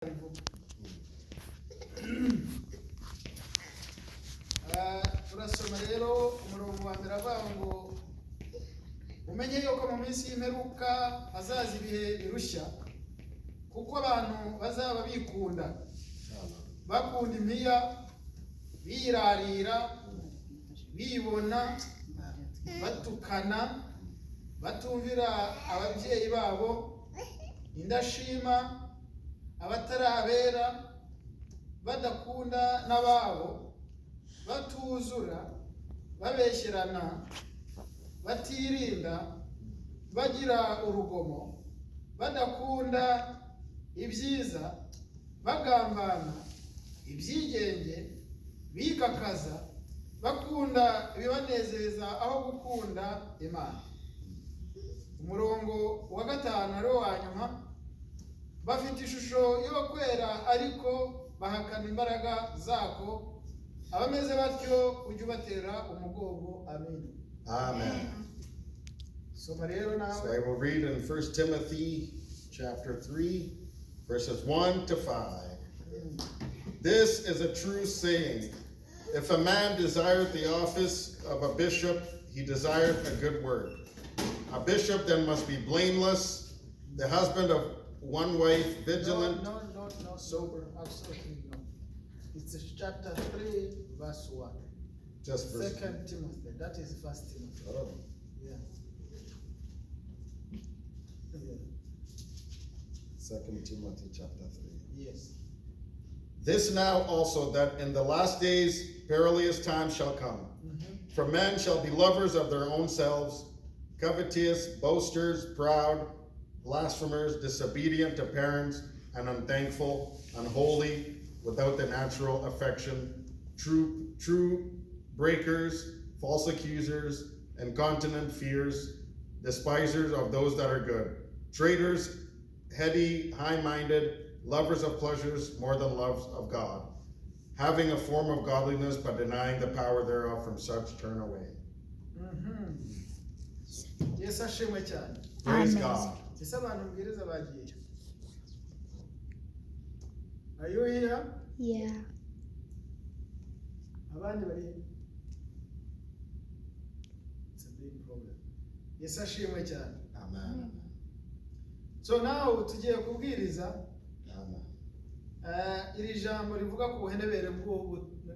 Bivuga. Turasoma rero umurongo wa mbere avuga ngo umenye yuko mu minsi y'imperuka hazaza ibihe birushya, kuko abantu bazaba bikunda, bakunda impiya, birarira, bibona, batukana, batumvira ababyeyi babo, indashima, abatarabera, badakunda n'ababo, batuzura, babeshyerana, batirinda, bagira urugomo, badakunda ibyiza, bagambana, ibyigenge, bikakaza, bakunda ibibanezeza aho gukunda Imana. Umurongo wa gatanu ariwo wa nyuma: bafite ishusho yo kwera ariko bahakana imbaraga zako. Abameze batyo ujye ubatera umugongo. Amen. Amen. Soma rero So nawe. I will read in 1 Timothy chapter 3, verses 1 to 5. This is a true saying. If a man desireth the office of a bishop, he desireth a good work. A bishop then must be blameless, the husband of one wife, vigilant. No, sober, absolutely no. It's chapter 3 verse 1. Just verse. Second Timothy, that is First Timothy. Oh. Yeah. Second Timothy chapter 3. Yes. This know also, that in the last days perilous times shall come. For men shall be lovers of their own selves, covetous, boasters, proud, blasphemers, disobedient to parents, and unthankful, unholy, without the natural affection, true breakers, false accusers, incontinent, fierce, despisers of those that are good, traitors, heady, high-minded, lovers of pleasures more than loves of God, having a form of godliness but denying the power thereof. From such turn away. Yesu ashimwe cyane. Praise Amen. God. Ese abantu mbwiriza bagiye? Are you here? Yeah. Abandi bari he? It's a big problem. Yesu ashimwe cyane. Amen. So now tugiye kubwiriza Amen. Iri jambo rivuga ku buhenebere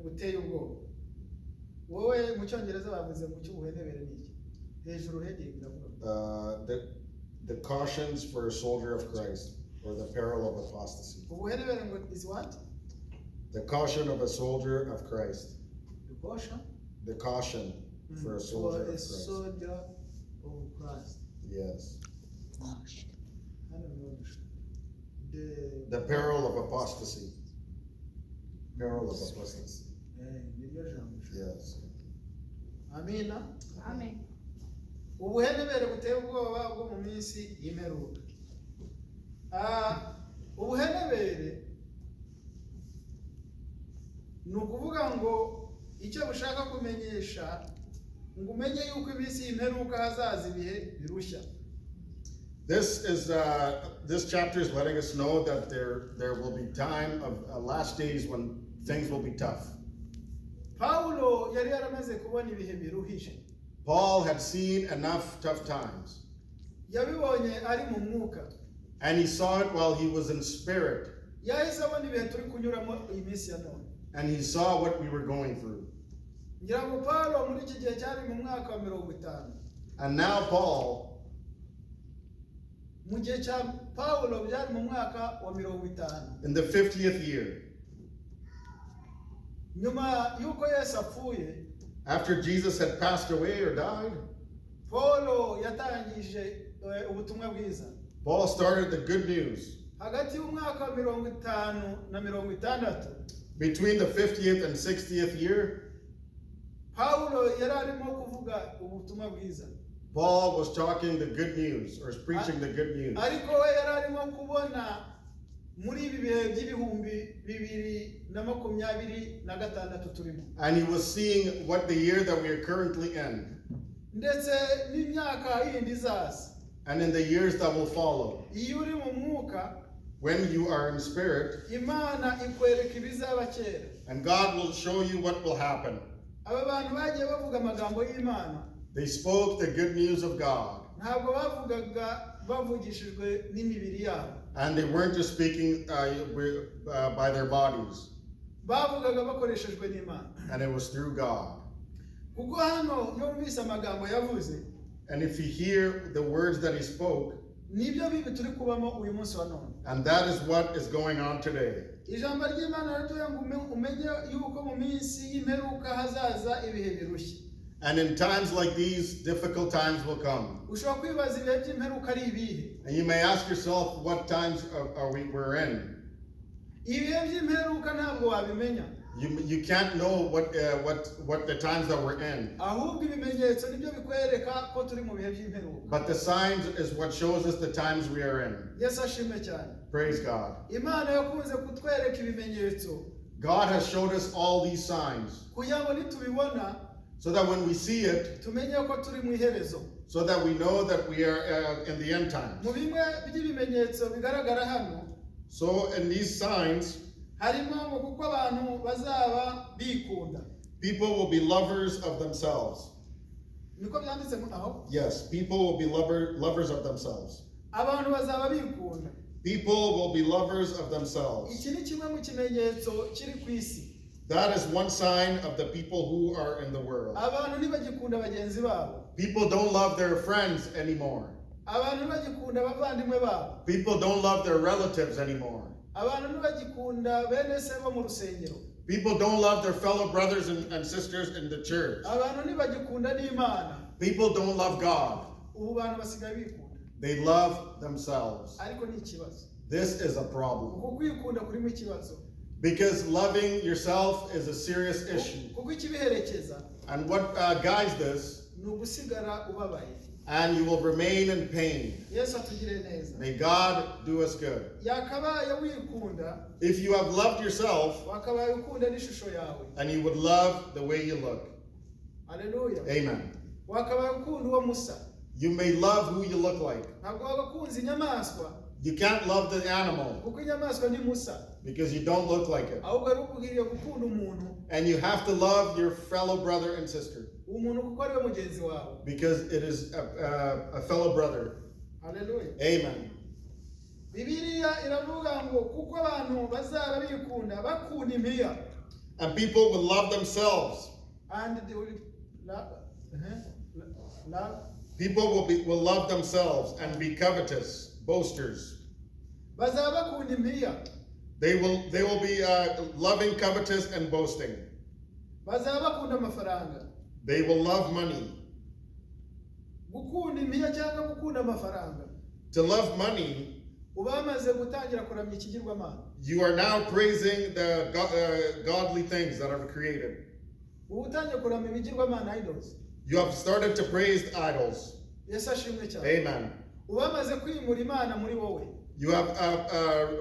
buteye ubwoba. Wowe mu Cyongereza bavuze ngo cy'ubuhenebere ni iki? Hejuru heading iravuga ngo The cautions for a soldier of Christ, or the peril of apostasy. Ubuhenebere ngo is what? The caution of a soldier of Christ. The caution. The caution for a soldier For of a Christ. Soldier of Christ. Yes. Hano niho dushaka. The peril of apostasy. Peril of apostasy. Niryo jambo ushaka. Yes. Amina. Amen. Ubuhenebere buteye ubwoba bwo mu minsi y'imperuka. Ubuhenebere ni ukuvuga ngo icyo bushaka kumenyesha ngo umenye yuko iminsi y'imperuka hazaza ibihe birushya. This chapter is letting us know that there will be time of last days when things will be tough. Pawulo yari yaramaze kubona ibihe biruhije. Paul had seen enough tough times, Yabibonye ari mu mwuka. And he saw it while he was in spirit, Yahise abona ibihe turi kunyuramo iyi minsi ya none. And he saw what we were going through. Ngira ngo Pawulo muri iki gihe cyari mu mwaka wa 50. And now Paul, Mu gihe cya Pawulo byari mu mwaka wa 50. In the 50th year, Nyuma y'uko Yesu apfuye, after Jesus had passed away or died, Pawulo yatangije ubutumwa bwiza. Paul started the good news. Hagati y'umwaka wa 50 na 60, Between the 50th and 60th year, Pawulo yari arimo kuvuga ubutumwa bwiza. Paul was talking the good news or preaching the good news. Ariko we yari arimo kubona muri ibi bihe by'ibihumbi bibiri na makumyabiri na gatandatu turimo, And he was seeing what the year that we are currently in ndetse n'imyaka yindi izaza. And in the years that will follow. Iyo uri mu mwuka, When you are in spirit, Imana ikwereka ibizaba kera. And God will show you what will happen. Aba bantu bagiye bavuga amagambo y'Imana. They spoke the good news of God. Ntabwo bavugaga bavugishijwe n'imibiri yabo. And they weren't just speaking by their bodies. Bavugaga bakoreshejwe n'Imana. And it was through God. Kuko hano iyo wumvise amagambo yavuze, And if you hear the words that he spoke, nibyo bibi turi kubamo uyu munsi wa none. And that is what is going on today. Ijambo ry'Imana rituye ngo umenye yuko mu minsi y'imperuka hazaza ibihe birushya. And in times like these, difficult times will come. Ushobora kwibaza ibihe by'imperuka ari ibihe. And you may ask yourself what times are we we're in. Ibihe by'imperuka ntabwo wabimenya. You can't know what the times that we're in. Ahubwo ibimenyetso nibyo bikwereka ko turi mu bihe by'imperuka. But the signs is what shows us the times we are in. Yesu ashimwe cyane. Praise God. Imana yakunze kutwereka ibimenyetso. God has showed us all these signs. Kugira ngo nitubibona, So that when we see it, tumenye ko turi mu iherezo. So that we know that we are in the end times. Mu bimwe by'ibimenyetso bigaragara hano, So in these signs, harimo ngo kuko abantu bazaba bikunda. People will be lovers of themselves. Niko byanditse aho? Yes, people will be lovers of themselves. Abantu bazaba bikunda. People will be lovers of themselves. Iki ni kimwe mu kimenyetso kiri ku isi. That is one sign of the people who are in the world. Abantu ntibagikunda bagenzi babo. People don't love their friends anymore. Abantu ntibagikunda abavandimwe babo. People don't love their relatives anymore. Abantu ntibagikunda bene se bo mu rusengero. People don't love their fellow brothers and sisters in the church. Abantu ntibagikunda n'Imana. People don't love God. Ubu bantu basigaye bikunda. They love themselves. Ariko ni ikibazo. This is a problem. Uku kwikunda kurimo ikibazo. Because loving yourself is a serious issue. Kuko ikibiherekeza And what guides this, ni ugusigara ubabaye. And you will remain in pain. Yesu atugire neza. May God do us good. Yakabaye wikunda, If you have loved yourself, wakabaye ukunda n'ishusho yawe. And you would love the way you look. Haleluya. Amen. Wakabaye ukunda uwo musa. You may love who you look like. Ntabwo wagakunze inyamaswa. You can't love the animal. Kuko inyamaswa ni musa. Because you don't look like it. Ahubwo ari ukwiriye gukunda umuntu. And you have to love your fellow brother and sister. Umuntu kuko ari we mugenzi wawe. Because it is a fellow brother. Haleluya. Amen. Bibiliya iravuga ngo kuko abantu bazaba bikunda bakunda impiya. And people will love themselves. And they will love, love. People will love themselves and be covetous, boasters. Bazaba bakunda impiya. They will be loving, covetous, and boasting. Bazaba bakunda amafaranga. They will love money. Gukunda impiya cyangwa gukunda amafaranga. To love money, Ubamaze gutangira kuramya ikigirwamana. You are now praising the godly things that are created. Ubu utangiye kuramya ibigirwamana idols. You have started to praise idols. Yesu ashimwe cyane. Amen. Ubamaze kwimura Imana muri wowe. You have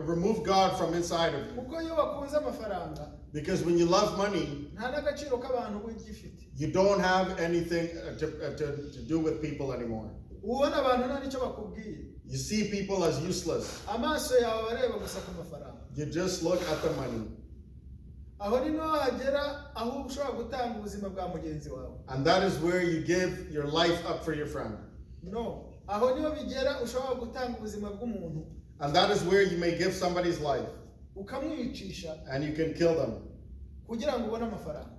removed God from inside of you. Kuko iyo wakunze amafaranga, Because when you love money, nta n'agaciro k'abantu ugifite. You don't have anything to do with people anymore. Ubona abantu nta n'icyo bakubwiye. You see people as useless. Amaso yawe areba gusa ku mafaranga. You just look at the money. Aho ni naho hagera aho ushobora gutanga ubuzima bwa mugenzi wawe. And that is where you give your life up for your friend. No, aho niho bigera ushobora gutanga ubuzima bw'umuntu. And that is where you may give somebody's life. Ukamwicisha. And you can kill them. Kugira ngo ubone amafaranga.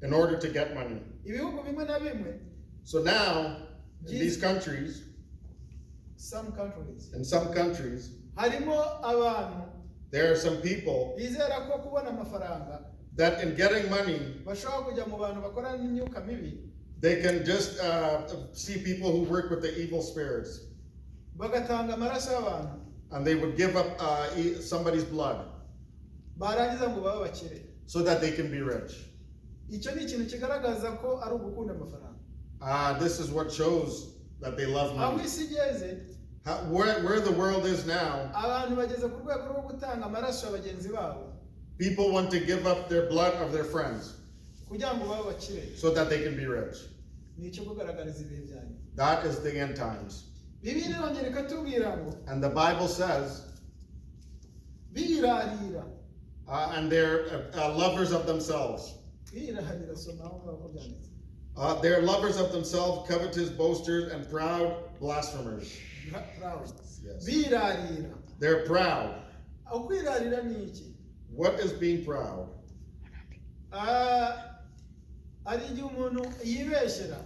In order to get money. Ibihugu bimwe na bimwe. So now, in these countries, some countries. In some countries, harimo abantu there are some people bizera ko kubona amafaranga that in getting money, bashobora kujya mu bantu bakora n'imyuka mibi. They can just see people who work with the evil spirits. Bagatanga amaraso y'abantu. And they would give up somebody's blood. Barangiza ngo babe abakire. So that they can be rich. Icyo ni ikintu kigaragaza ko ari ugukunda amafaranga. This is what shows that they love money. Aho isi igeze, Where the world is now, abantu bageze ku rwego rwo gutanga amaraso ya bagenzi babo. People want to give up their blood of their friends. Kugira ngo babe abakire. So that they can be rich. Ni icyo kugaragariza ibihe byanyu. That is the end times. Bibiliya irongera ikatubwira ngo, And the Bible says, Birarira. And they're lovers of themselves. Birarira, soma aho ngaho uko byanditse. They're lovers of themselves, covetous, boasters, and proud blasphemers. Proud. Yes. Birarira. They're proud. Ukwirarira ni iki? What is being proud? Ah, hari igihe umuntu yibeshyera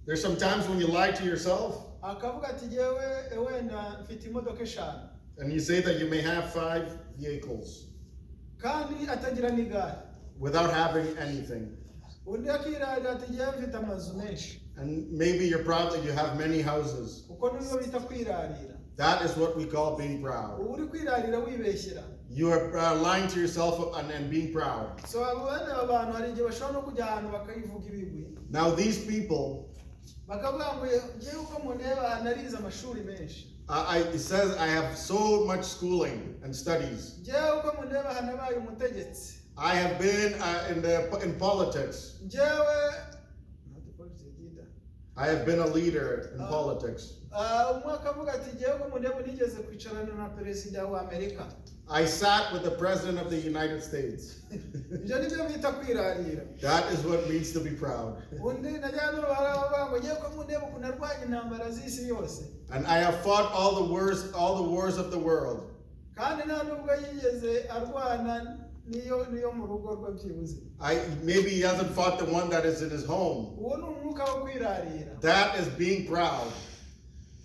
There's some times when you lie to yourself akavuga ati jyewe wenda mfite imodoka eshanu and you say that you may have five vehicles kandi atagira n'igare. Without having anything. Undi akirarira ati jyewe mfite amazu menshi. And maybe you're proud that you have many houses. Kuko nibyo bita kwirarira. That is what we call being proud. Uba uri kwirarira wibeshyera. You are lying to yourself and being proud. So abo bene aba bantu hari igihe bashobora no kujya ahantu bakayivuga ibigwi Now, these people, bakavuga ngo ngewe uko mundeba narize amashuri menshi. It says, "I have so much schooling and studies." Ngewe uko mundeba aha nabaye umutegetsi. I have been in politics. Ngewe not the politics leader. I have been a leader in Ah. politics. Ah, umwe akavuga ati ngewe uko mundeba nigeze kwicarana na perezida wa Amerika. I sat with the president of the United States. Ibyo nibyo bita kwirarira. That is what means to be proud. Undi najya numva baravuga ngo ngewe uko mundeba ukuntu narwanya intambara z'isi yose. And I have fought all the wars of the world. Kandi nta nubwo yigeze arwana niyo niyo mu rugo rwe byibuze. I maybe he hasn't fought the one that is in his home. Uwo ni umwuka wo kwirarira. That is being proud.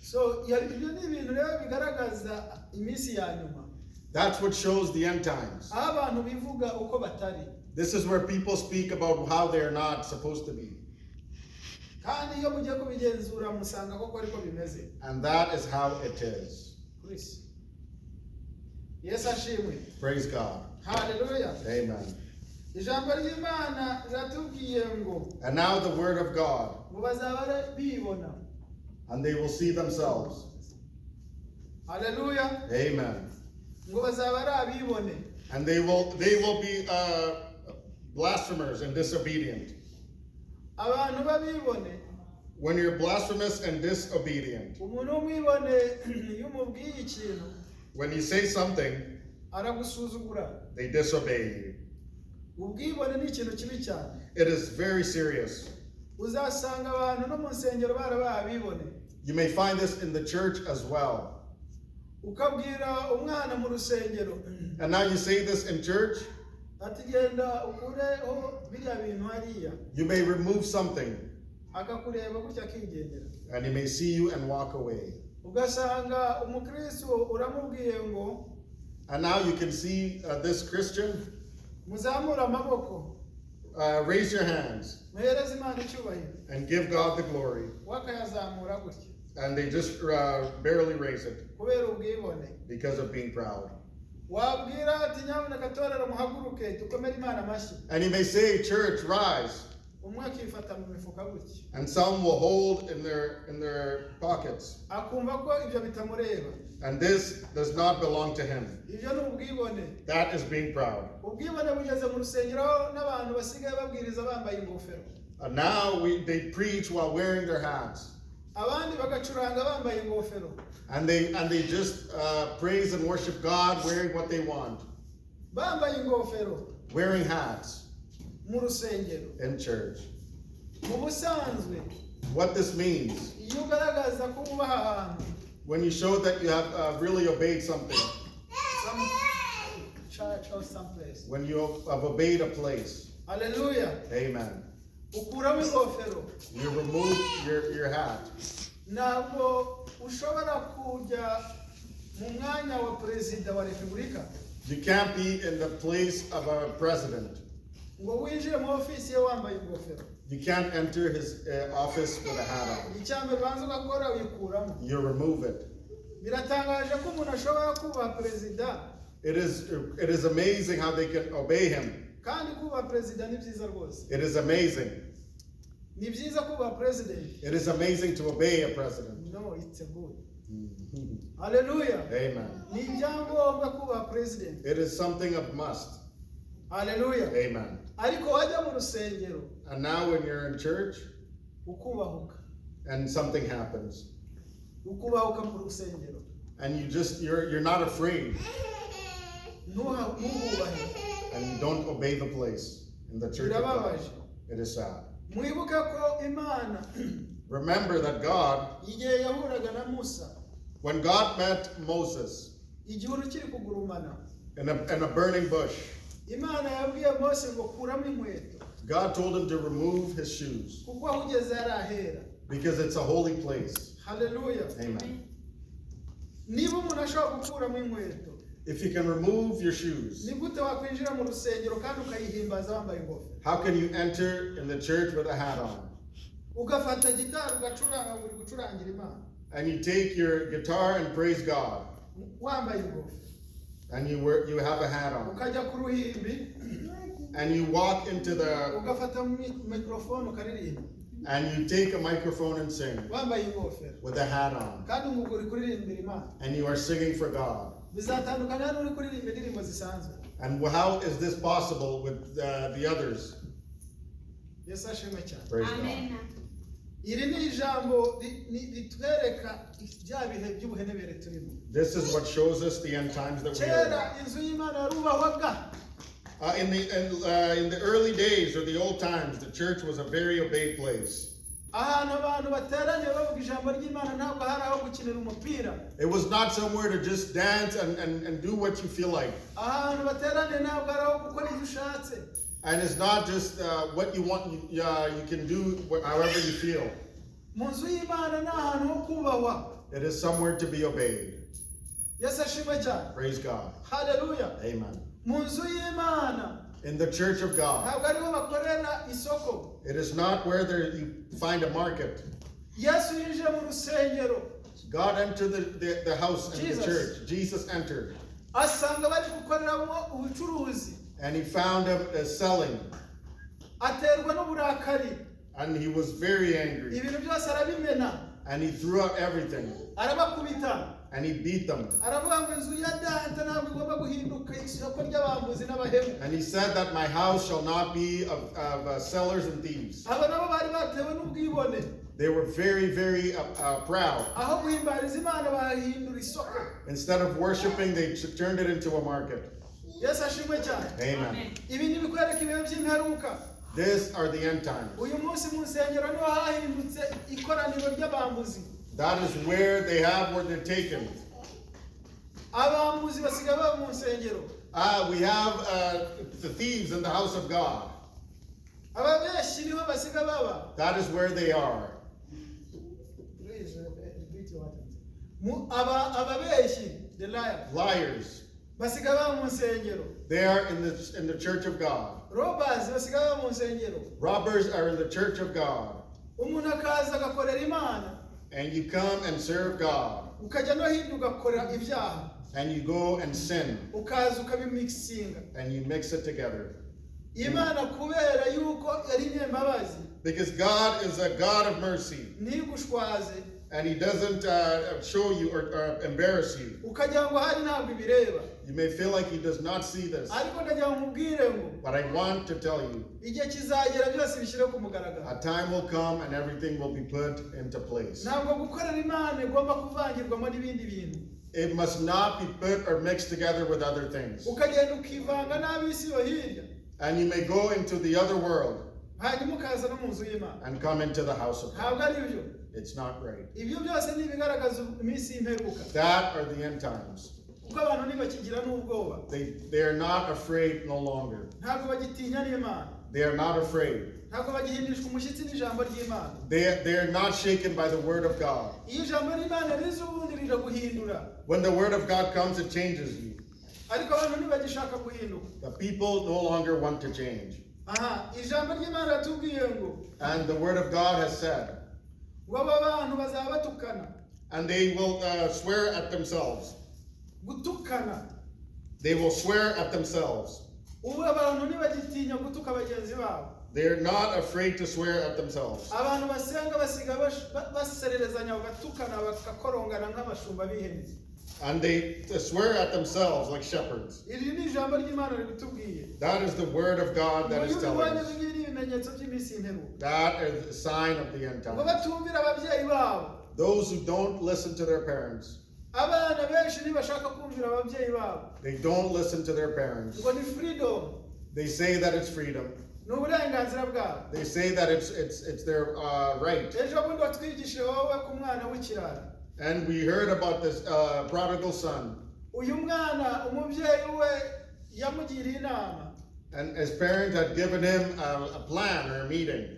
So ibyo ni ibintu rero bigaragaza iminsi ya nyuma That's what shows the end times. Aho abantu bivuga uko batari. This is where people speak about how they're not supposed to be. Kandi iyo mugiye kubigenzura musanga koko ariko bimeze. And that is how it is. Chris Yesu ashimwe. Praise God. Haleluya. Amen. Ijambo ry'Imana riratubwiye ngo And now the word of God, ngo bazaba bibona. And they will see themselves. Haleluya. Amen. Ngo bazaba ari abibone. And they will be blasphemers and disobedient. Abantu b'abibone. When you're blasphemous and disobedient, Umuntu w'umwibone iyo umubwiye ikintu when you say something, aragusuzugura. They disobey you. Ubwibone ni ikintu kibi cyane. It is very serious. Uzasanga abantu no mu nsengero barabaye abibone. You may find this in the church as well. Ukabwira umwana mu rusengero And now you say this in church, ati genda ukureho biriya bintu hariya. You may remove something, Akakureba gutya akigendera. And he may see you and walk away. Ugasanga umukristo uramubwiye ngo And now you can see this Christian, muzamure amaboko raise your hands muhereze Imana icyubahiro and give God the glory. We akayazamura gutya And they just barely raise it kubera ubwibone. Because of being proud. Wabwira ati nyamuneka torero muhaguruke dukomere Imana amashyi. And he may say, "Church, rise." Umwe akifata mu mifuka gutya. And some will hold in their pockets. Akumva ko ibyo bitamureba. And this does not belong to him. Ibyo ni ubwibone. That is being proud. Ubwibone bugeze mu rusengero aho n'abantu basigaye babwiriza bambaye ingofero. And now they preach while wearing their hats. Abandi bagacuranga bambaye ingofero. And they just praise and worship God wearing what they want. Bambaye ingofero. Wearing hats Mu rusengero. In church. Mu busanzwe What this means, iyo ugaragaza ko wubaha ahantu when you show that you have really obeyed something, some church or someplace, when you have obeyed a place, haleluya, amen. Ukuramo ingofero. You remove your hat. Ntabwo ushobora kujya mu mwanya wa perezida wa repubulika You can't be in the place of a president. Ngo winjire mu ofisi ye wambaye ingofero. You can't enter his office with a hat on. Icya mbere ubanza ugakora uyikuramo. You remove it. Biratangaje ko umuntu ashobora kubaha perezida. It is amazing how they can obey him. Kandi kubaha perezida ni byiza rwose. It is amazing. Ni byiza kubaha perezida. It is amazing to obey a president. No, it's a good, haleluya. Amen. Ni ibyangombwa kubaha perezida. It is something of must. Haleluya. Amen. Ariko wajya mu rusengero And now when you're in church ukubahuka and something happens ukubahuka mu rusengero and you're not afraid. Ntuhubahe. And you don't obey the place in the church of God. Birababaje. It is sad. Mwibuke ko Imana Remember that God, igihe yahuraga na Musa, when God met Moses igihuru kiri kugurumana, in a burning bush, Imana yabwiye Mose ngo kuramo inkweto, God told him to remove his shoes kuko aho ugeze yari ahera. Because it's a holy place. Haleluya. Amen. Niba umuntu ashobora gukuramo inkweto, If you can remove your shoes, ni gute wakwinjira mu rusengero kandi ukayihimbaza wambaye ingofero, how can you enter in the church with a hat on? Ugafata gitari ugacuranga uri gucurangira Imana And you take your guitar and praise God, wambaye ingofero, and you have a hat on, ukajya ku ruhimbi, and you walk into the ugafata mikorofone ukaririmba and you take a microphone and sing wambaye ingofero, with a hat on, kandi ngo uri kuririmbira Imana, and you are singing for God. Bizatandukana n'uri kuririmba indirimbo zisanzwe. And how is this possible with the others? Yesu ashimwe cyane. Praise God. Amen. Iri ni ijambo ritwereka bya bihe by'ubuhenebere turimo. This is what shows us the end times that we are Kera in. Inzu y'Imana yarubahwaga. In the early days or the old times, the church was a very obeyed place. Ahantu abantu bateraniye bavuga ijambo ry'Imana ntabwo hari aho gukinira umupira. It was not somewhere to just dance and do what you feel like. Ahantu bateraniye ntabwo hari aho gukora ibyo ushatse. And it's not just what you want, you can do however you feel. Mu nzu y'Imana ni ahantu ho kubahwa. It is somewhere to be obeyed. Yesu ashimwe cyane. Praise God. Haleluya. Amen. Mu nzu y'Imana In the church of God, ntabwo ariho bakorera isoko. It is not where there you find a market. Yesu yinjiye mu rusengero, God entered the house and the Jesus. Church. Jesus entered. Asanga bari gukoreramo ubucuruzi, And he found him selling. Aterwa n'uburakari, And he was very angry. Ibintu byose arabimena, And he threw out everything. Arabakubita, And he beat them. Aravuga ngo inzu ya Data ntabwo igomba guhinduka isoko ry'abambuzi n'abahemu. And he said that my house shall not be of sellers and thieves. Aba nabo bari batewe n'ubwibone. They were very, very proud. Aho guhimbariza Imana bahindura isoko. Instead of worshiping, they turned it into a market. Yesu ashimwe cyane. Amen. Ibi ni ibikwereka ibihe by'imperuka. These are the end times. Uyu munsi mu nsengero niho hahindutse ikoraniro ry'abambuzi. That is where they have where they're taken. Abambuzi basigaye baba mu nsengero. We have the thieves in the house of God. Ababeshyi niho basigaye baba. That is where they are. Ababeshyi, the liar, Liars. Basigaye baba mu nsengero. They are in the church of God. Robbers basigaye baba mu nsengero. Robbers are in the church of God. Umuntu akaza agakorera Imana, And you come and serve God. Ukajya no hirya ugakora ibyaha, And you go and sin. Ukaza ukabimikisinga. And you mix it together. Imana kubera yuko ari inyembabazi, Because God is a God of mercy. Ntigushwaze, And He doesn't show you or embarrass you. Ukagira ngo hari ntabwo ibireba. You may feel like He does not see this. Ariko ndagira ngo nkubwire ngo But I want to tell you, igihe kizagera byose bishyire ku mugaragaro. A time will come and everything will be put into place. Ntabwo gukorera Imana igomba kuvangirwamo n'ibindi bintu, It must not be put or mixed together with other things. Ukagenda ukivanga n'ab'isi yo hirya, And you may go into the other world hanyuma ukaza no mu nzu y'Imana. And come into the house of God. Ntabwo ari byo. It's not right. Ibyo byose ni ibigaragaza iminsi y'imperuka, That are the end times. Kuko abantu ntibakigira n'ubwoba. They are not afraid no longer. Ntabwo bagitinya n'Imana. They are not afraid. Ntabwo bagihindishwa umushyitsi n'ijambo ry'Imana. They are not shaken by the word of God. Iyo ijambo ry'Imana riza ubundi riraguhindura. When the word of God comes, it changes you. Ariko abantu ntibagishaka guhinduka. The people no longer want to change. Aha ijambo ry'Imana riratubwiye ngo And the word of God has said, ngo aba bantu bazaba batukana. And they will swear at themselves. Gutukana. They will swear at themselves. Ubu abantu ntibagitinya gutuka bagenzi babo. They are not afraid to swear at themselves. Abantu basenga basiga basererezanya bagatukana bagakorongana nk'abashumba b'ihene. And they swear at themselves like shepherds. Iri ni ijambo ry'Imana ribitubwiye. That is the word of God that Ngo is iyo telling ubibonye us. ibi ngibi ni ibimenyetso by'iminsi y'imperuka. That is the sign of the end Ngo times. batumvira ababyeyi babo. Those who don't listen to their parents. Abana benshi ntibashaka kumvira ababyeyi babo. They don't listen to their parents. Ngo ni freedom. They say that it's freedom. Ni uburenganzira bwabo. They say that it's their right. Ejo bundi watwigishije wowe ku mwana w'ikirara. And we heard about this prodigal son. Uyu mwana umubyeyi we yamugiriye inama. And his parent had given him a plan or a meeting,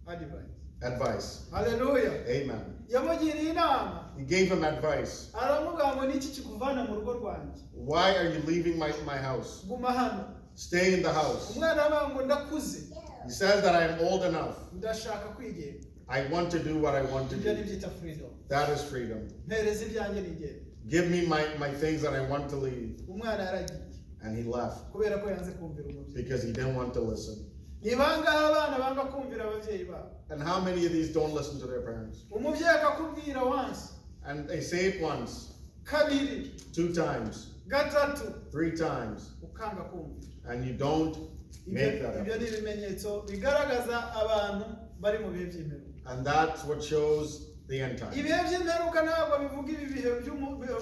advice. Advice. Haleluya. Amen. Yamugiriye inama. He gave him advice. Aramubwira ngo niki kikuvana mu rugo rwanjye? Why are you leaving my house? Guma hano. Stay in the house. Umwana aravuga ngo ndakuze. He says that I am old enough. Ndashaka kwigenga. I want to do what I want to Ibyo do. nibyita freedom. That is freedom. Mpereza ibyanjye nigenda. Give me my things that I want to leave. Umwana yaragiye. And he left Kubera ko yanze kumvira umubyeyi. Because he didn't want to listen. Ni bangahe abana banga kumvira ababyeyi babo? And how many of these don't listen to their parents? Umubyeyi akakubwira once, And they say it once, kabiri, two times, gatatu, three times, ukanga kumvira. And you don't make Ibyo that ibyo effort. ni ibimenyetso bigaragaza abantu bari mu bihe by'imperuka. And that's what shows the end time. Ibihe by'imperuka ntabwo bivuga ibi bihe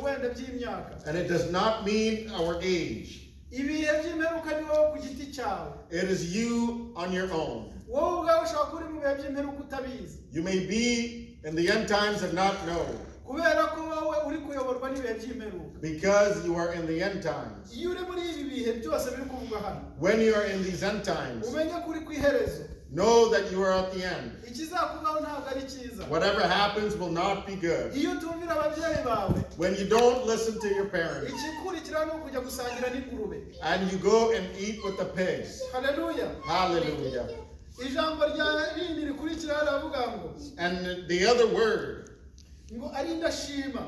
wenda by'imyaka. And it does not mean our age. Ibihe by'imperuka ni wowe ku giti cyawe. It is you on your own. Wowe ubwawe ushobora kuba uri mu bihe by'imperuka utabizi. You may be in the end times and not know Kubera ko wowe uri kuyoborwa n'ibihe by'imperuka. Because you are in the end times. Iyo uri muri ibi bihe byose biri kuvugwa hano, When you are in these end times, umenye ko uri ku iherezo. Know that you are at the end. Ikizakubaho ntabwo ari cyiza. Whatever happens will not be good. Iyo utumvira ababyeyi bawe, When you don't listen to your parents ikikurikira ni ukujya gusangira n'ingurube. And you go and eat with the pigs. Haleluya. Hallelujah. Ijambo rya rindi rikurikira riravuga ngo And the other word, ngo ari indashima.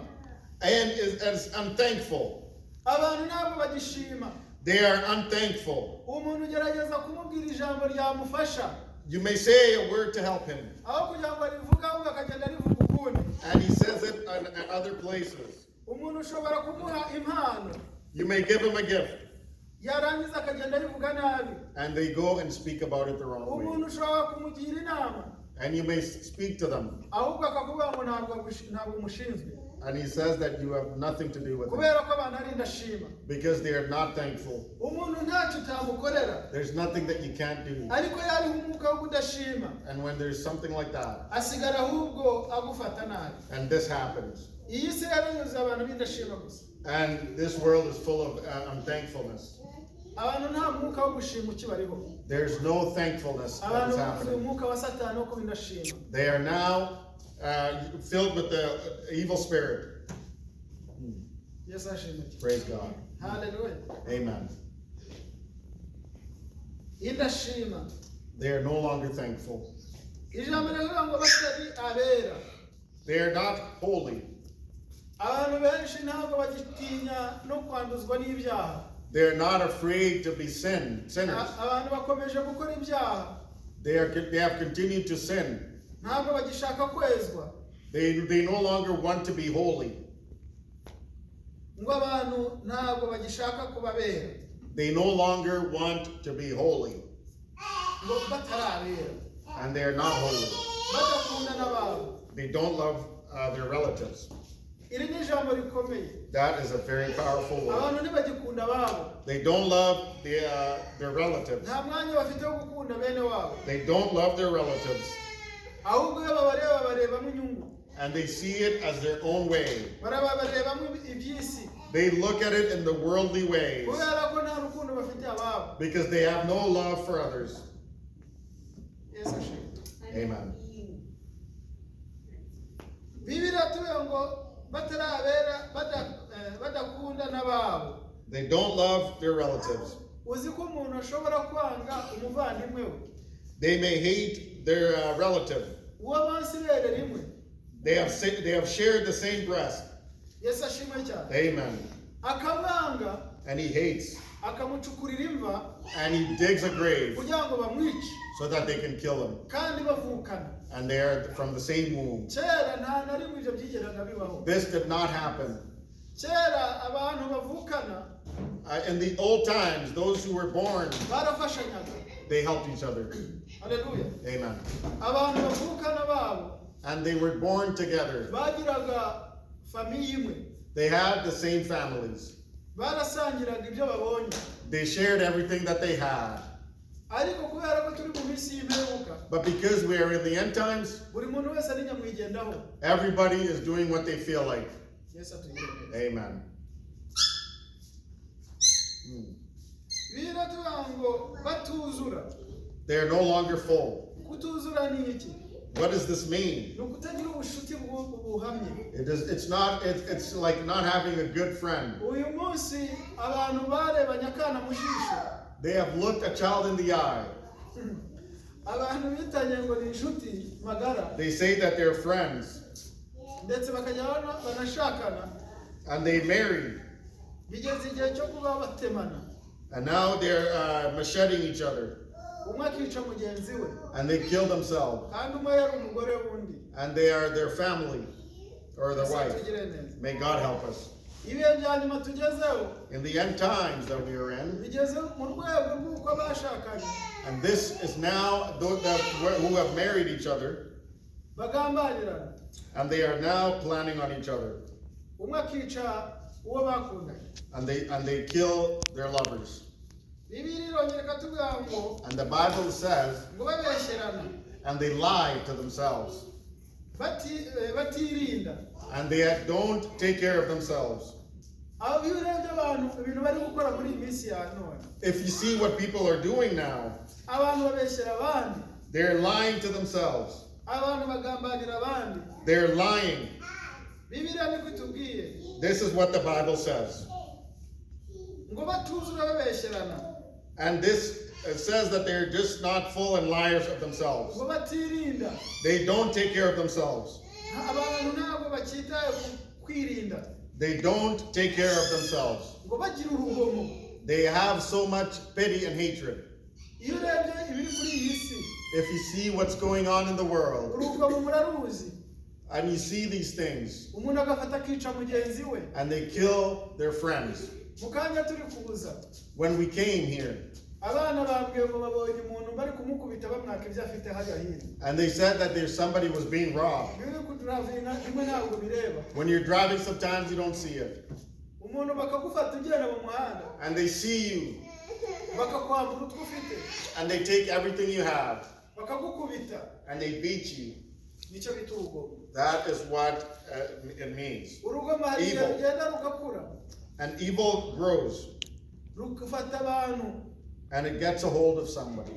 And is as unthankful. Abantu ntabwo bagishima. They are unthankful. Umuntu ugerageza kumubwira ijambo ryamufasha, You may say a word to help him, aho kugira ngo arivuge ahubwo akagenda arivuga ukundi. And he says it in other places. Umuntu ushobora kumuha impano, You may give him a gift, yarangiza akagenda arivuga nabi. And they go and speak about it the wrong way. Umuntu ushobora kumugira inama, And you may speak to them, ahubwo akakubwira ngo ntabwo ntabwo umushinzwe. And he says that you have nothing to do with it Kubera ko abantu ari indashima. Because they are not thankful. Umuntu ntacyo utamukorera, There's nothing that you can't do. Ariko yariho umwuka wo kudashima, And when there's something like that, asigara ahubwo agufata nabi. And this happens, Iyi si rero yuzuye abantu b'indashima gusa. And this world is full of unthankfulness. Abantu nta mwuka wo gushima ukibariho. There's no thankfulness that Abantu is buzuye happening. umwuka wa satani wo kuba indashima. They are now filled with the evil spirit. Yesu ashimwe cyane. Praise God. Haleluya. Amen. Indashima. They are no longer thankful. Ijambo riravuga ngo batari abera. They are not holy. Abantu benshi ntabwo bagitinya no kwanduzwa n'ibyaha. They are not afraid to be sinners. Abantu bakomeje gukora ibyaha. They have continued to sin. Ntabwo bagishaka kwezwa. They no longer want to be holy. Ngo abantu ntabwo bagishaka kuba abera. They no longer want to be holy. Ngo batari abera. And they are not holy. Badakunda n'ababo. They don't love their relatives. Iri ni ijambo rikomeye. That is a very powerful word. Abantu ntibagikunda ababo. They don't love their relatives. Nta mwanya bafite wo gukunda bene wabo. They don't love their relatives. Ahubwo iyo babareba barebamo inyungu. And they see it as their own way. Barabarebamo iby'isi. They look at it in the worldly ways Kubera ko nta rukundo bafitiye ababo. Because they have no love for others. Yesu ashimwe. Amen. Bibiliya tuvuga ngo batarabera badakunda n'ababo. They don't love their relatives. Uzi ko umuntu ashobora kwanga umuvandimwe we? They may hate their relative. Uwo bonse ibere rimwe. They have shared the same breast. Yesu ashimwe cyane. Amen. Akamwanga. And he hates. Akamucukurira imva And he digs a grave kugira ngo bamwice. So that they can kill him. Kandi bavukana. And they are from the same womb. Kera nta na rimwe ibyo byigeraga bibaho. This did not happen. Kera abantu bavukana In the old times, those who were born, barafashanyaga. They helped each other. Haleluya. Amen. Abantu bavukana babo And they were born together. Bagiraga Famille imwe. They had the same families. Barasangiraga ibyo babonye. They shared everything that they had. Ariko kubera ko turi mu minsi y'imperuka, But because we are in the end times, buri muntu wese ari nyamwigendaho. Everybody is doing what they feel like. Yesu atugire neza. Amen. Biratuvuga ngo batuzura. They are no longer full. Kutuzura ni iki? What does this mean? Ni ukutagira ubushuti buhamye. It is, it's not, it's like not having a good friend. Uyu munsi abantu barebanye akana mu jisho. They have looked a child in the eye. Abantu bitanye ngo ni inshuti magara. They say that they're friends Ndetse bakajya banashakana. And they marry. Bigeze igihe cyo kuba batemana. And now they're macheting each other Umwe akica mugenzi we. And they kill themselves. Kandi umwe yari umugore w'undi. And they are their family or their Yesu wife. atugire neza. May God help us. Ibihe bya nyuma tugezeho, In the end times that we are in, bigeze mu rwego rw'uko abashakanye and this is now those that who have married each other, bagambanirana. And they are now planning on each other, Umwe akica uwo bakundanye. and they kill their lovers. Bibiliya irongera ikatubwira ngo And the Bible says, ngo babeshyerana, and they lie to themselves, batirinda. And they don't take care of themselves. Aho iyo urebye abantu ibintu bari gukora muri iyi minsi ya none, If you see what people are doing now, abantu babeshyera abandi, they're lying to themselves. Abantu bagambanira abandi. They're lying. Bibiliya niko itubwiye. This is what the Bible says. Ngo batuzura babeshyerana. And this, it says that they're just not full and liars of themselves. Ngo batirinda. They don't take care of themselves. Abantu ntabwo bakitaye ku kwirinda. They don't take care of themselves. Ngo bagira urugomo. They have so much pity and hatred. Iyo urebye ibiri kuri iyi si, If you see what's going on in the world urugomo muraruzi. And you see these things, Umuntu agafata akica mugenzi we. And they kill their friends. Mu kanya turi kuza, When we came here, abana bambwiye ngo babonye umuntu bari kumukubita bamwaka ibyo afite hariya hino. And they said that there's somebody was being robbed. Iyo uri kuduravinga rimwe ntabwo bireba. When you're driving, sometimes you don't see it. Umuntu bakagufata ugenda mu muhanda, And they see you bakakwambura utwo ufite, and they take everything you have bakagukubita. And they beat you. Nicyo bita urugomo. That is what it means. Urugomo hari igihe Evil. rugenda rugakura, And evil grows rugafata abantu, and it gets a hold of somebody.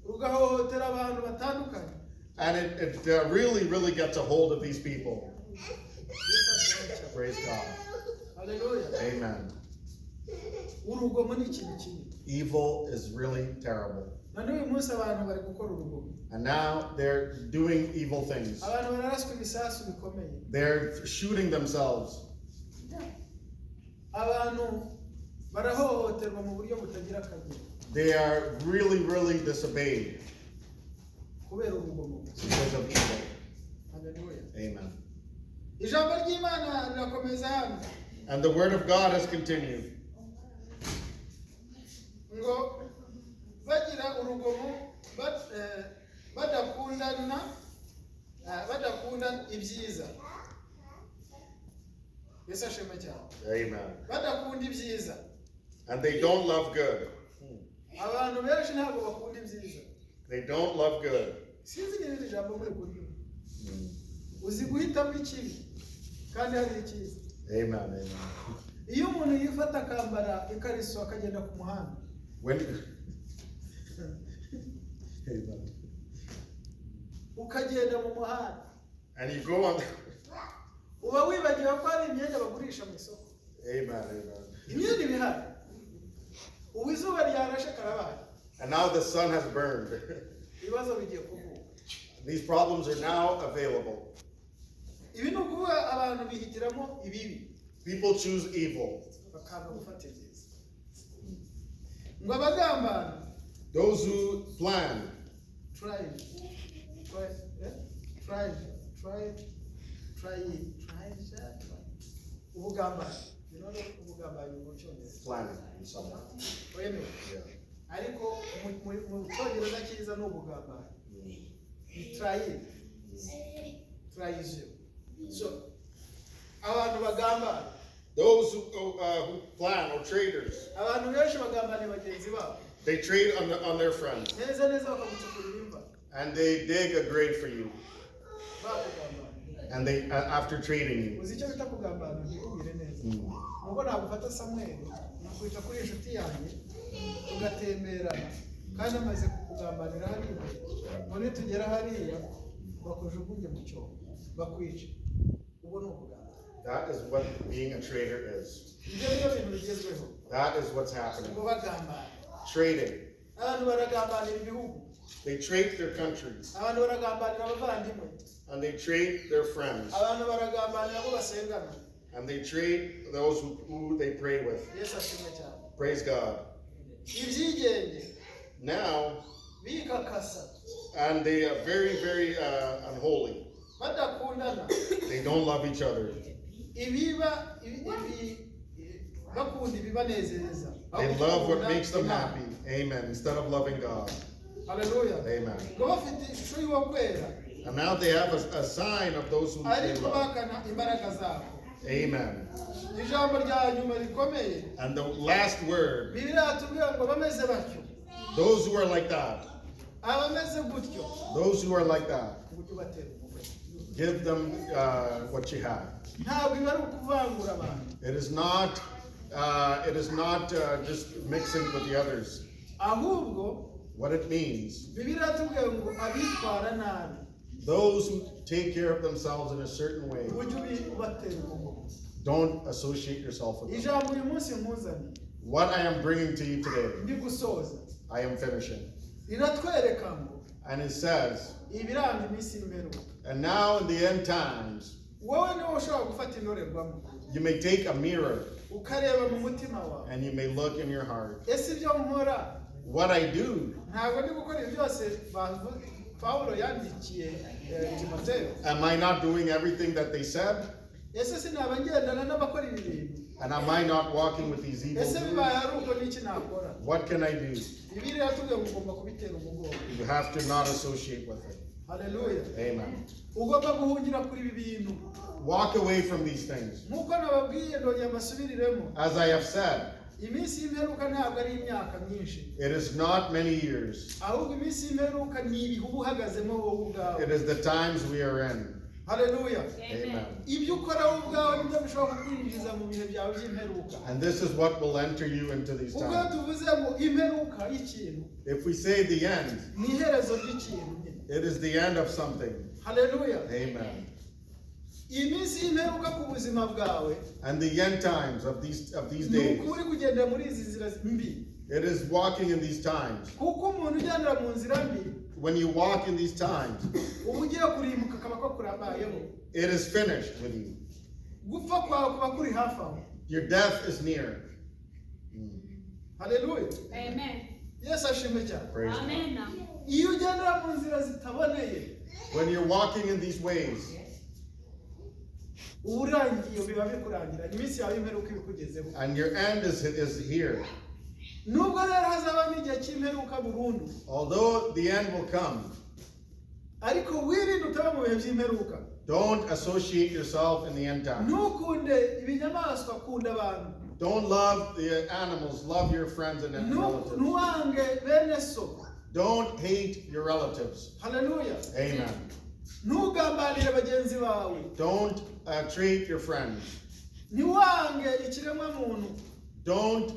Rugahohotera abantu batandukanye. And it really, really gets a hold of these people. Yesu ashimwe cyane. Praise God. Haleluya. Amen. Urugomo ni ikintu kibi. Evil is really terrible. Na n'uyu munsi abantu bari gukora urugomo. And now they're doing evil things. Abantu bararaswa ibisasu bikomeye. They're shooting themselves. Abantu barahohoterwa mu buryo butagira akagero. They are really, really disobeyed Kubera urugomo. Because of evil. Haleluya. Amen. Ijambo ry'Imana rirakomeza hano. And the word of God has continued. Ngo bagira urugomo badakundana, badakunda ibyiza. Yesu ashimwe cyane. Amen. Badakunda ibyiza. And they don't love good. Abantu benshi ntabwo bakunda ibyiza. They don't love good. Sinzi niba iri jambo muri kuryumva. Uzi guhitamo ikibi kandi hari icyiza. Amen. Amen. Iyo umuntu yifata akambara ikariso akagenda ku muhanda, When Amen. Ukagenda mu muhanda, And you go on. Uba wibagiwe ko hari imyenda bagurisha mu isoko. Amen. Amen. Imyenda iba ihari. Ubu izuba ryarashe karabaye. And now the sun has burned. Ibibazo bigiye kuvuka. These problems are now available. Ibi ni ukuvuga abantu bihitiramo ibibi, People choose evil. Bakanga gufata ibyiza. Ngo abagambana, Those who plan, try try eh? Try try try try try ubugambanyi, you know ubugambanyi mu Cyongereza? Planning in some way. Wemewe. Yeah. Ariko mu Cyongereza cyiza ni ubugambanyi, ni trahir, trahison. So Abantu bagambana. Those who plan or traders, Abantu benshi bagambaniye bagenzi babo. They trade on their friends Neza neza bakagucukurira imva. And they dig a grave for you. Bakugambaniye. And they after trading you. Uzi icyo bita kugambana ntibubwire neza. Nuko nagufata Samweli nakwica kuri inshuti yanjye tugatemberana kandi amaze kukugambanira hariya ngo nitugera hariya bakujugunye mu cyobo bakwice ubwo ni ukugambana. That is what being a trader is. Ibyo niyo bintu bigezweho. That is what's happening. Ngo bagambana. Trading. Abantu baragambanira ibihugu. They trade their countries Abantu baragambanira abavandimwe. And they trade their friends Abantu baragambanira abo basengana. And they trade those who they pray with. Yesu ashimwe cyane. Praise God. Ibyigenge. Now, Bikakasa. And they are very, very unholy. Badakundana. They don't love each other. Ibiba ibi, ibi, bakunda ibibanezeza. They love what makes them Imana. Happy. Amen. Instead of loving God. Haleluya. Amen. Ngo bafite ishusho y'uwo kwera. And now they have a sign of those who they Ariko love. bahakana imbaraga zabo. Amen. Ijambo rya nyuma rikomeye. And the last word, Bibiliya yatubwira ngo bameze batyo. Those who are like that, Abameze gutyo. Those who are like that, Ujye ubatera umugongo. Give them what you have. Ntabwo ibi ari ukuvangura abantu. It is not just mixing with the others. Ahubwo What it means, Bibiliya yatubwiye ngo abitwara nabi those who take care of themselves in a certain way, ujye ubatera umugongo. Don't associate yourself with them. Ijambo uyu munsi nkuzaniye. What I am bringing to you today, Ndi gusoza. I am finishing. Riratwereka ngo And it says, ibiranga iminsi y'imperuka. And now in the end times, Wowe niwe ushobora gufata indorerwamo you may take a mirror ukareba mu mutima wawe. And you may look in your heart. Ese ibyo nkora What I do, ntabwo ndi gukora ibi byose Pawulo yandikiye Timoteyo? Am I not doing everything that they said? Ese sinaba ngendana n'abakora ibi bintu? And am I not walking with these evil Ese bibaye doers? ari uko n'iki nakora? What can I do? Bibiliya yatubwiye ngo ugomba kubitera umugongo. You have to not associate with it. Haleluya. Amen. Ugomba guhungira kuri ibi bintu. Walk away from these things. Nk'uko nababwiye ndongera mbasubiriremo. As I have said, Iminsi y'imperuka ntabwo ari imyaka myinshi. It is not many years. Ahubwo iminsi y'imperuka ni ibihe uba uhagazemo wowe ubwawe. It is the times we are in. Haleluya. Amen. Ibyo ukora wowe ubwawe nibyo bishobora kukwinjiza mu bihe byawe by'imperuka. And this is what will enter you into these Ubwo iyo times. tuvuze ngo imperuka y'ikintu If we say the end, ni iherezo ry'ikintu nyine. It is the end of something. Haleluya. Amen. Iminsi y'imperuka ku buzima bwawe And the end times of these ni days. ukuri kugendera muri izi nzira mbi. It is walking in these times. Kuko umuntu ugendera mu nzira mbi When you walk in these times, uba ugiye kurimbuka akaba ko kurabayeho. It is finished with you. Gupfa kwawe kuba kuri hafi aho. Your death is near. Haleluya. Amen. Yesu ashimwe cyane. Praise God. Amen. Iyo ugendera mu nzira zitaboneye When you're walking in these ways, uba urangiye biba bikurangira iminsi yawe y'imperuka ibikugezeho. And your end is here. Nubwo rero hazaba n'igihe cy'imperuka burundu Although the end will come, ariko wirinde utaba mu bihe by'imperuka. Don't associate yourself in the end time. Ntukunde ibinyamaswa kunda abantu. Don't love the animals, love your friends and relatives. Ntuwange bene so. Don't hate your relatives. Haleluya. Amen. Ntugambanire bagenzi bawe. Don't treat your friends. Ntiwange ikiremwamuntu. Don't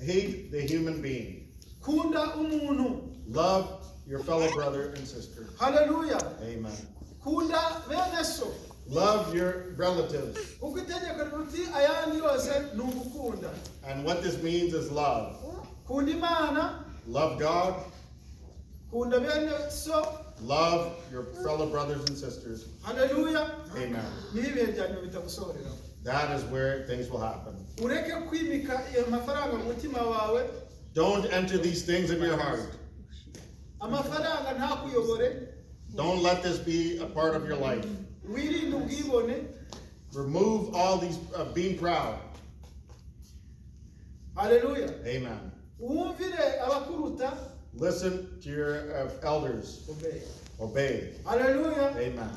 hate the human being. Kunda umuntu. Love your fellow brother and sister. Haleluya. Amen. Kunda bene so. Love your relatives. Kuko itegeko riruta ayandi yose ni ugukunda. And what this means is love. Kunda Imana. Love God. Kunda bene so. Love your fellow brothers and sisters. Haleluya. Amen. Niho ibihe bya nyuma bitagusohoreraho. That is where things will happen. Ureke kwimika ayo mafaranga mu mutima wawe. Don't enter these things in your heart. Amafaranga ntakuyobore. Don't let this be a part of your life. Wirinde ubwibone. Remove all these being proud. Haleluya. Amen. Wumvire abakuruta. Listen to your elders. Obey. Obey. Haleluya. Amen.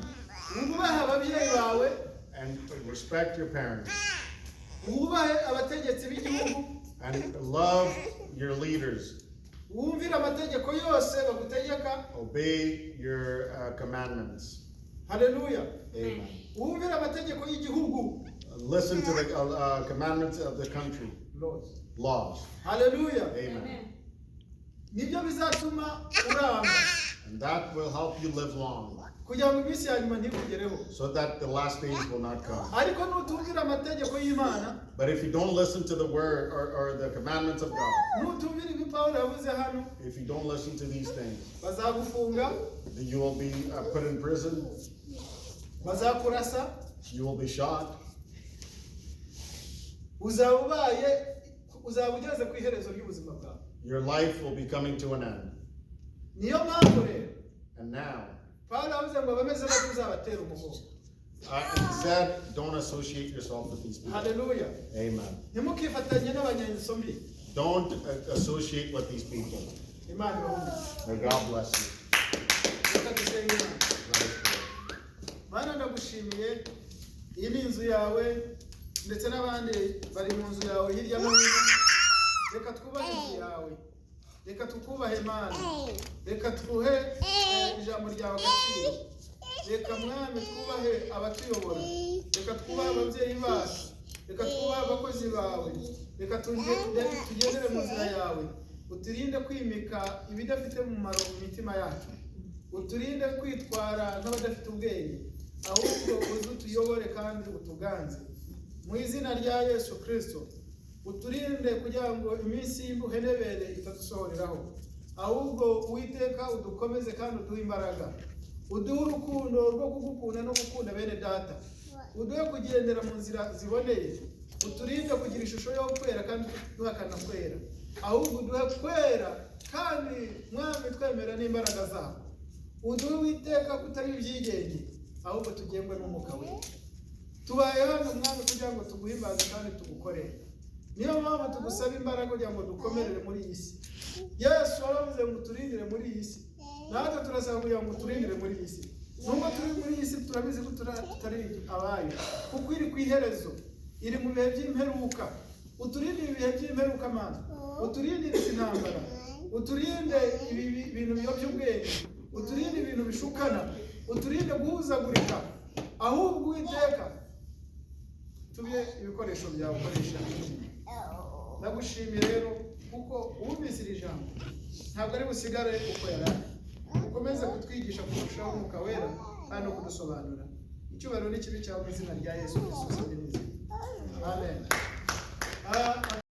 Wubahe ababyeyi bawe. And respect your parents. Wubahe abategetsi b'igihugu. And love your leaders. Wumvire amategeko yose bagutegeka. Obey your commandments. Haleluya. Amen. Wumvire amategeko y'igihugu. Listen to the commandments of the country, Laws. Laws. Haleluya. Amen. Nibyo bizatuma uramba And that will help you live long, kugira ngo iminsi ya nyuma ntikugereho. So that the last days will not come. Ariko nutumvira amategeko y'Imana, But if you don't listen to the word or the commandments of God, nutumvira ibi Pawulo yavuze hano, if you don't listen to these things, bazagufunga, then you will be put in prison, bazakurasa, you will be shot, uzaba ubaye uzaba ugeze ku iherezo ry'ubuzima bwawe. Your life will be coming to an end. Niyo mpamvu rero And now, Pawulo yavuze ngo abameze batyo uzabatera umugongo. He said, don't associate yourself with these people. Haleluya. Amen. Ntimukifatanye n'abanyangeso mbi. Don't associate with these people. Imana ibahumurize. May God bless you. Reka dusenge Imana. Let us pray. Mana, ndagushimiye. Iyi ni inzu yawe ndetse n'abandi bari mu nzu yawe hirya no hino. Reka twubahe inzu yawe, reka tukubahe Mana, reka twuhe ijambo ryawe agaciro. Reka Mwami twubahe abatuyobora, reka twubahe ababyeyi bacu, reka twubahe abakozi bawe, reka tugendere mu nzira yawe. Uturinde kwimika ibidafite umumaro mu mitima yacu, uturinde kwitwara nk'abadafite ubwenge, ahubwo uze utuyobore kandi utuganze mu izina rya Yesu Kirisito. Uturinde kugira ngo iminsi y'imbuhenebere itadusohoreraho, ahubwo Uwiteka udukomeze kandi uduhe imbaraga, uduhe urukundo rwo kugukunda no gukunda bene data, uduhe kugendera mu nzira ziboneye, uturinde kugira ishusho yo kwera kandi duhakana kwera, ahubwo uduhe kwera kandi Mwami twemera n'imbaraga zabo. Uduhe Uwiteka kutari ibyigenge, ahubwo tugengwe n'Umwuka We. Tubaye hano Mwami kugira ngo tuguhimbaze kandi tugukorere. Niyo mpamvu tugusaba imbaraga kugira ngo dukomerere muri iyi si. Yesu waravuze ngo uturindire muri iyi si, natwe turasaba kugira ngo uturindire muri iyi si. Nubwo turi muri iyi si, turabizi ko tutari abayo, kuko iri ku iherezo, iri mu bihe by'imperuka. Uturinde ibihe by'imperuka Mana, uturinde izi ntambara, uturinde ibi bintu biyobya ubwenge, uturinde ibintu bishukana, uturinde guhuzagurika, ahubwo Uwiteka tube ibikoresho byawe ukoresha. Ndagushimiye rero kuko uwumvise iri jambo ntabwo ari busigare uko yari ari. Ukomeze kutwigisha kurushaho Umwuka Wera kandi no kudusobanura. Icyubahiro n'ikibe cyawe mu izina rya Yesu Kristo. Amen. Ah.